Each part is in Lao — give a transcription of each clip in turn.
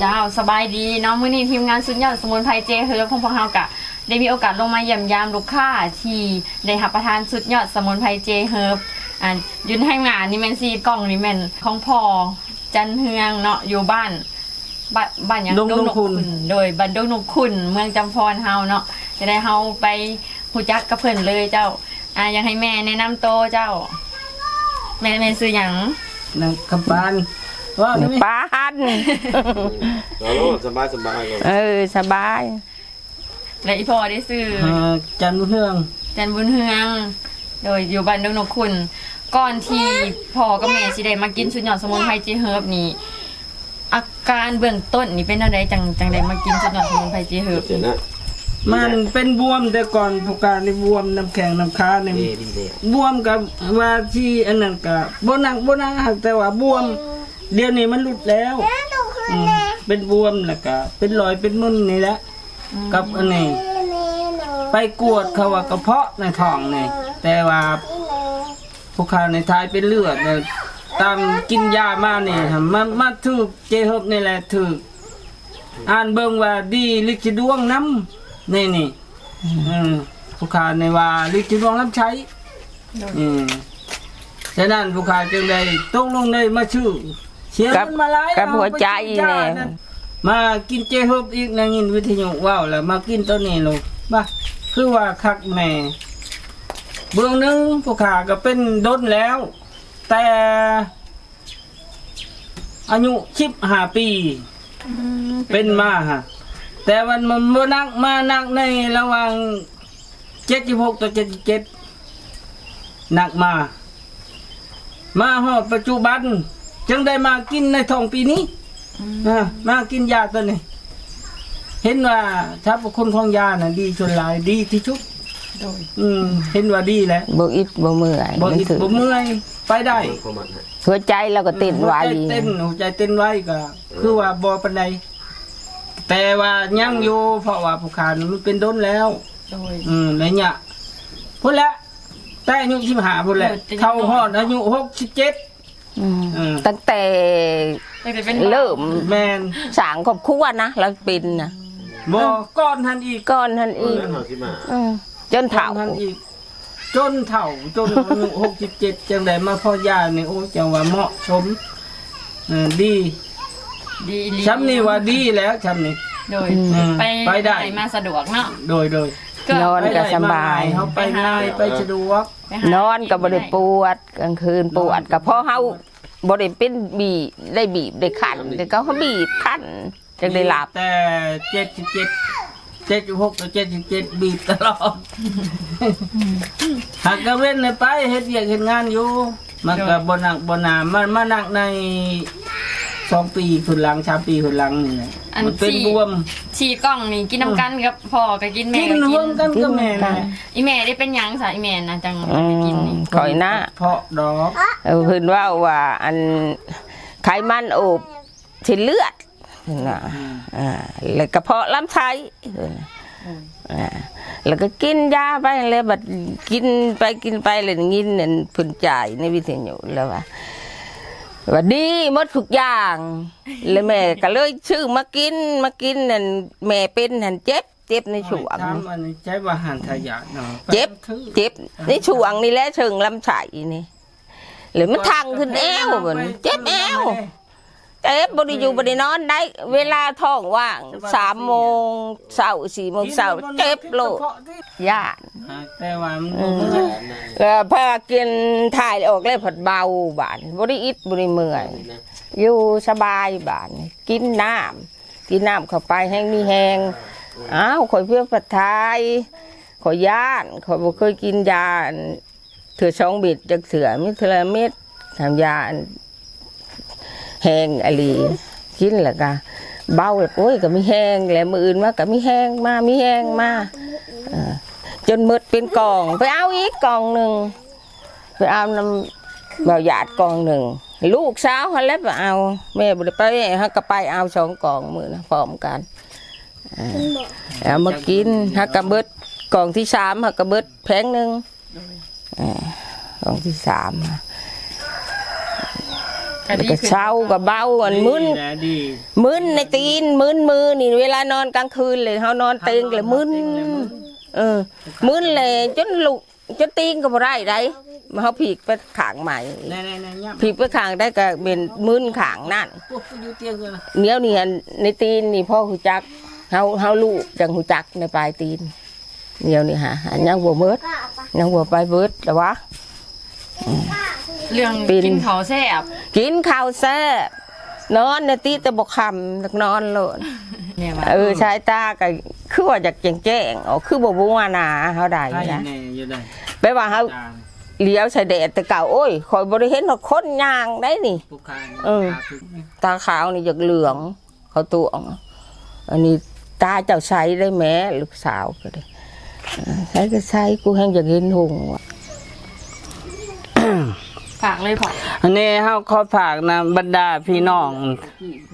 ເຈົ້າ ສະບາຍດີເນາະ ມື້ນີ້ທີມງານສຸດຍອດສະໝຸນໄພເຈເຮີບຂອງພວກເຮົາກະໄດ້ມີໂອກາດລົງມາຢ້ຽມຢາມລູກຄ້າທີ່ໄດ້ຮັບປະທານສຸດຍອດສະໝຸນໄພເຈເຮີບ ອັນ ຢູ່ທາງໜ້ານີ້ແມ່ນສີ່ກ່ອງນີ້ແມ່ນຂອງພໍ່ຈັນເຮືອງເນາະ ຢູ່ບ້ານ ບ້ານ ບ້ານຫຍັງ ດົງນົກຂຸ່ນ ດົງນົກຂຸ່ນ ໂດຍ ບ້ານດົງນົກຂຸ່ນ ເມືອງຈຳພອນເຮົາເນາະ ຈະໄດ້ເຮົາໄປຮູ້ຈັກກັບເພິ່ນເລີຍເຈົ້າ. ອ່າ ຢາກໃຫ້ແມ່ແນະນຳໂຕເຈົ້າ ແມ່ ແມ່ຊື່ຫຍັງ? ນາງຄຳປານ ເວົ້າແມ່ນ ແມ່ປານ ເອີ ສະບາຍ ສະບາຍ ເອີ ສະບາຍ. ແລະ ອີ່ພໍ່ເດ ຊື່ ເອີ ຈັນບຸນເຮືອງ ຈັນບຸນເຮືອງ ໂດຍ ຢູ່ບ້ານດົງນົກຂຸ່ນ. ກ່ອນທີ່ພໍ່ກັບແມ່ຊິໄດ້ມາກິນສຸດຍອດສະໝຸນໄພເຈເຮີບນີ້ ອາການເບື້ອງຕົ້ນນີ້ເປັນແນວໃດ ຈັ່ງ ຈັ່ງໄດ້ມາກິນສຸດຍອດສະໝຸນໄພເຈເຮີບ? ມັນເປັນບວມ ແຕ່ກ່ອນຜູ້ການນີ້ບວມ ນ້ຳແຂ້ງນ້ຳຄານີ້ ເອີ ດີແລ້ວ ບວມ ກະວ່າຊິອັນນັ້ນກະບໍ່ໜັກບໍ່ໜາ ແຕ່ວ່າບວມ ດຽວນີ້ມັນຫຼຸດແລ້ວ ອືມ ເປັນບວມ ແລ້ວກະເປັນລອຍເປັນມົນນີ້ແຫຼະ. ອືມ ກັບອັນນີ້ ໄປກວດເຂົາວ່າກະເພາະໃນທ້ອງນີ້ ແຕ່ວ່າພວກຂ້າໃນຖ່າຍເປັນເລືອດ ຕາມກິນຢາມານີ້ ມາ ມາຖືກເຈເຮີບນີ້ແຫຼະ ຖືກ ອ່ານເບິ່ງວ່າດີລິດຊິດວງນຳ ນີ້ ນີ້ ອືມ ເອີ ພວກຂ້ານີ້ວ່າລິດຊິດວງນຳໃຊ້ ໂດຍ ອືມ ສະນັ້ນພວກຂ້າຈຶ່ງໄດ້ຕົກລົງໄດ້ມາຊື້ ເສຍເງິນມາຫຼາຍ ກັບຫົວໃຈນີ້ ມາກິນເຈເຮີບອີກ ໄດ້ຍິນວິທະຍຸເວົ້າແລ້ວ ມາກິນໂຕນີ້ໂລດ ບາ ຄືວ່າຄັກແນ່. ເບື້ອງໜຶ່ງ ພວກຂ້າກະເປັນດົນແລ້ວ ແຕ່ອາຍຸສິບຫ້າປີ ອືມ ເປັນມາຫະ ແຕ່ວ່າມັນບໍ່ໜັກ ມາໜັກໃນລະຫວ່າງ ເຈັດສິບຫົກຕໍ່ເຈັດສິບເຈັດ ໜັກມາ ມາຮອດປັດຈຸບັນ ຈຶ່ງໄດ້ມາກິນໃນທ້ອງປີນີ້ ອືມ ອ່າ ມາກິນຢາໂຕນີ້ ເຫັນວ່າສັບພະຄຸນຂອງຢານະດີ ສ່ວນຫຼາຍດີທີ່ສຸດ ໂດຍ ອືມ ເຫັນວ່າດີແຫຼະ ບໍ່ອິດບໍ່ເມື່ອຍ ບໍ່ອິດບໍ່ເມື່ອຍ ໄປໄດ້ ຫົວໃຈລາວກໍເຕັ້ນໄວ ຫົວໃຈເຕັ້ນ ຫົວໃຈເຕັ້ນໄວ ກໍຄືວ່າບໍ່ປານໃດ ແຕ່ວ່າຍັງຢູ່ ເພາະວ່າຜູ້ຂ້ານີ້ມັນເປັນດົນແລ້ວ ໂດຍ ອືມ ໄລຍະພຸ້ນແຫຼະ ແຕ່ອາຍຸສິບຫ້າພຸ້ນແຫຼະ ເຂົ້າຮອດອາຍຸຫົກສິບເຈັດ ອືມ ເອີ ຕັ້ງແຕ່ ຕັ້ງແຕ່ເລີ່ມ ແມ່ນ ສ້າງຄອບຄົວນະ ລາວເປັນນະ ບໍ່ ກ່ອນຫັ້ນອີກ ກ່ອນຫັ້ນອີກ ເອີ ອືມ ຈົນເຖົ້າ ກ່ອນຫັ້ນອີກ ຈົນເຖົ້າ ຈົນອາຍຸຫົກສິບເຈັດ ຈັ່ງໄດ້ມາພໍ້ຢານີ້ ໂອ້ ຈັ່ງວ່າເໝາະສົມ ເອີ ດີ ດີອີ່ຫຼີ ຊ່ຳນີ້ວ່າດີແລ້ວ ຊ່ຳນີ້ ໂດຍ ອືມ ໄປ ໄປໄດ້ ໄປມາສະດວກເນາະ ໂດຍ ໂດຍ ນອນກໍສະບາຍ ເຮົາໄປງ່າຍ ໄປສະດວກ ນອນກໍບໍ່ໄດ້ປວດ ກາງຄືນປວດ ກໍເພາະເຮົາບໍ່ໄດ້ເປັນບີບ ໄດ້ບີບໄດ້ຂັນ ແຕ່ເຂົາບີບຂັນ ຈັ່ງໄດ້ຫຼັບ ແຕ່ເຈັດສິບເຈັດ ເຈັດສິບຫົກ ເຈັດສິບເຈັດ ບີບຕະຫຼອດ ຫາກກາງເວັນໄປເຮັດວຽກເຮັດງານຢູ່ ມັນກໍບໍ່ໜັກບໍ່ໜາ ມາ ມາໜັກໃນສອງປີຂຶ້ນຫຼັງ ສາມປີຂຶ້ນຫຼັງນີ້ແຫຼະ ອັນ ມັນເປັນບວມ ສີ່ກ່ອງນີ້ກິນນຳກັນກັບພໍ່ ກໍກິນແມ່ ກິນຮ່ວມກັນກັບແມ່ ອີ່ແມ່ໄດ້ເປັນຫຍັງຊະ ອີ່ແມ່ນະ ຈັ່ງໄດ້ກິນນີ້ ຂ້ອຍນະ ເພາະດອກ ເອີ ເພິ່ນເວົ້າວ່າ ອັນ ໄຂມັນອົບ ເສັ້ນເລືອດ ເພິ່ນວ່າ ອືມ ອ່າ ແລ້ວກະເພາະລຳໄສ້ ເພິ່ນ ໂອ້ຍ ອ່າ ແລ້ວກໍກິນຢາໄປແລ້ວ ບັດກິນໄປກິນໄປ ແລ້ວໄດ້ຍິນອັນເພິ່ນຈ່າຍໃນວິທະຍຸແລ້ວວ່າ ວ່າດີໝົດທຸກຢ່າງ ແລ້ວແມ່ກໍເລີຍຊື້ມາກິນ ມາກິນ ອັນແມ່ເປັນຫັ້ນເຈັບ ເຈັບໃນຊ່ວງ ຖາມອັນໃຈວ່າຫັນທາຍາດເນາະ ເຈັບ ເຈັບໃນຊ່ວງນີ້ແຫຼະ ເຊິ່ງລຳໄສ້ນີ້ ແລ້ວມັນທັງຂຶ້ນແອວ ບັດນີ້ເຈັບແອວ ເຈັບ ບໍ່ໄດ້ຢູ່ບໍ່ໄດ້ນອນໄດ້ ເວລາທ້ອງວ່າງ ສາມໂມງເຊົ້າ ສີ່ໂມງເຊົ້າ ເຈັບໂລດ ຢ້ານ ແຕ່ວ່າມັນ ເອີ ບໍ່ເມື່ອຍ ແລ້ວພາກິນຖ່າຍອອກແລ້ວພັດເບົາ ບາດນີ້ບໍ່ໄດ້ອິດບໍ່ໄດ້ເມື່ອຍ ຢູ່ສະບາຍ ບາດນີ້ກິນນ້ຳ ກິນນ້ຳເຂົ້າໄປແຮງມີແຮງ ອ້າວ ຂ້ອຍເພຍພັດຖ່າຍ ຂ້ອຍຢ້ານ ຂ້ອຍບໍ່ເຄີຍກິນຢາອັນ ເທື່ອສອງເມັດຈັກເທື່ອ ມີເທື່ອລະເມັດ ທຳຢາອັນແຮງອີ່ຫຼີ ກິນແລ້ວກະເບົາ ແລ້ວ ໂອ້ຍ ກະມີແຮງແຫຼະ ມື້ອື່ນມາກະມີແຮງມາ ມີແຮງມາ ເອີ ຈົນໝົດເປັນກ່ອງ ໄປເອົາອີກກ່ອງໜຶ່ງ ໄປເອົານຳບ່າວຢາດກ່ອງໜຶ່ງ ລູກສາວຫັ້ນແຫຼະໄປເອົາ ແມ່ບໍ່ໄດ້ໄປ ເຮົາກະໄປເອົາສອງກ່ອງມື້ນະ ພ້ອມກັນ ເອົາມາກິນ ຫາກະເບິດກ່ອງທີສາມ ຫາກະເບິດແຜງໜຶ່ງ ໂດຍ ເອີ ກອງທີສາມ ກໍເຊົາກໍເບົາ ອັນມຶນ ມຶນໃນຕີນ ມຶນມືນີ້ ເວລານອນກາງຄືນເລີຍ ເຮົານອນເຕັງແລ້ວມຶນ ເອີ ມຶນແລ້ວຈົນລຸກ ຈົນຕີງກໍບໍ່ໄດ້ໃດ ເຮົາພີກໄປຂ້າງໃໝ່ ພີກໄປຂ້າງໃດກໍເປັນມຶນຂ້າງນັ້ນ. ດຽວນີ້ຫັ້ນໃນຕີນນີ້ພໍຮູ້ຈັກ ເຮົາ ເຮົາລູກຈັ່ງຮູ້ຈັກໃນປາຍຕີນ. ດຽວນີ້ຫາ ຍັງບໍ່ໝົດ ຍັງບໍ່ໄປເບິດລະວະ. ເລື່ອງກິນເຂົ້າແຊບ ກິນເຂົ້າແຊບ ນອນນະຕິ ແຕ່ບໍ່ຄ່ຳນອນໂລດ. ເອີ ສາຍຕາກໍຄືວ່າຢາກແຈ້ງໆ ອອກ ຄືບໍ່ບົວໜ້າເຮົາໄດ້ນະ. ແປວ່າເຮົາຫຼຽວໃສ່ແດດແຕ່ເກົ່າ ໂອ້ຍ ຂ້ອຍບໍ່ໄດ້ເຫັນຮອດຄົນຍ່າງໄດ໋ນີ້. ເອີ ຕາຂາວນີ້ຢາກເຫຼືອງ ເຂົາຕົວະ ອັນນີ້ຕາເຈົ້າໃສໄດ໋ແມ້ ລູກສາວກໍໄດ້ ໃສກໍໃສ ກູແຮ່ງຢາກເຫັນຫົງວ່າ. ຝາກເລີຍພໍ່. ອັນນີ້ເຮົາຂໍຝາກນຳບັນດາພີ່ນ້ອງ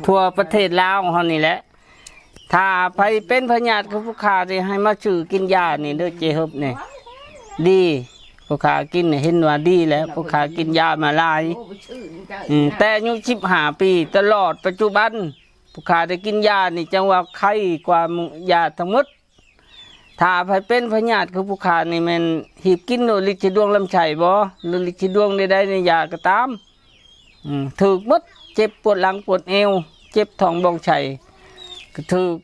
ທົ່ວປະເທດລາວເຮົານີ້ແຫຼະ ຖ້າໃຜເປັນພະຍາດຄືຜູ້ຂ້ານີ້ ໃຫ້ມາຊື້ກິນຢານີ້ເດີ ເຈເຮີບນີ້ ດີ ຜູ້ຂ້າກິນນີ້ເຫັນວ່າດີແລ້ວ ຜູ້ຂ້າກິນຢາມາຫຼາຍ ອືມ ແຕ່ອາຍຸສິບຫ້າປີ ຕະຫຼອດປັດຈຸບັນ ຜູ້ຂ້າໄດ້ກິນຢານີ້ ຈັ່ງວ່າໄຄກວ່າຢາທັງໝົດ. ຖ້າໃຜເປັນພະຍາດຄືຜູ້ຂ້ານີ້ ແມ່ນຮີບກິນໂລດ ລິດຊິດວງລຳໄສ້ບໍ ຫຼືລິດຊິດວງໃດໆ ໃນຢາກໍຕາມ ອືມ ຖືກໝົດ ເຈັບປວດຫຼັງປວດເອວ ເຈັບທ້ອງບ່ອງໄສ້ກໍຖືກ